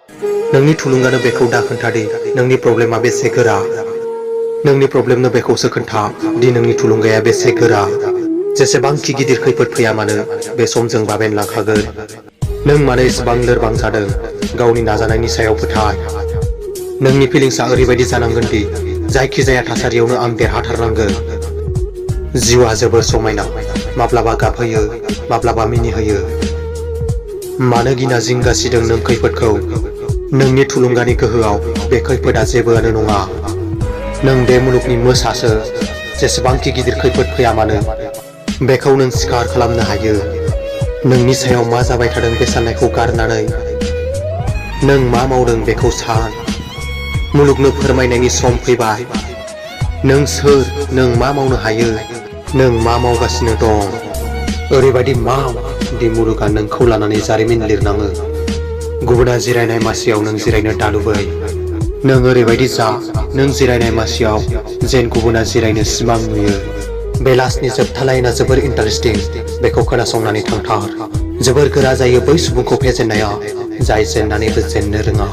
नोंनि थुलुंगानो बेखौ दा खोन्थादि नोंनि प्रब्लेमा बेसे गोरा। नोंनि प्रब्लेमनो बेखौसो खोन्था दि नोंनि थुलुंगाया बेसे गोरा। जेसेबांखि गिदिर खैफोद फैया मानो बे समजों बाबेनलांखागोन। नों मानो एसेबां लोरबां जादों गावनि नाजानायनि सायाव फोथाय। नोंनि फिलिंसआ ओरैबायदि जानांगोन दि जायखिजाया थासारियावनो आं देरहाथारनांगोन। जिउआ जोबोर समायना, माब्लाबा गाबहोयो माब्लाबा मिनिहोयो। मानो गिना जिंगासिदों नों खैफोदखौ? नोंनि थुलुंगानि गोहोआव बे खैफोदआ जेबोआनो नङा। नों बे मुलुगनि मोसासो। जेसेबांखि गिदिर खैफोद फैया मानो बेखौ नों सिखार खालामनो हायो। नोंनि सायाव मा जाबाय थादों बे साननायखौ गारनानै नों मा मावदों बेखौ सान। मुलुगनो फोरमायनायनि सम फैबाय। नों सोर, नों मा मावनो हायो, नों मा मावगासिनो दं। ओरैबायदि माव दि मुलुगआ नोंखौ लानानै जारिमिन लिरनाङो। गुबुना जिरायनाय मासियाव नों जिरायनो दालुबै। नों ओरैबायदि जा नों जिरायनाय मासियाव जेन गुबुना जिरायनो सिमां नुयो। बे लास्टनि जोबथा लाइना जोबोर इन्टारेस्टिं। बेखौ खोनासंनानै थांथार। जोबोर गोरा जायो बै सुबुंखौ फेजेननाया जाय जेननानैबो जेननो रोङा।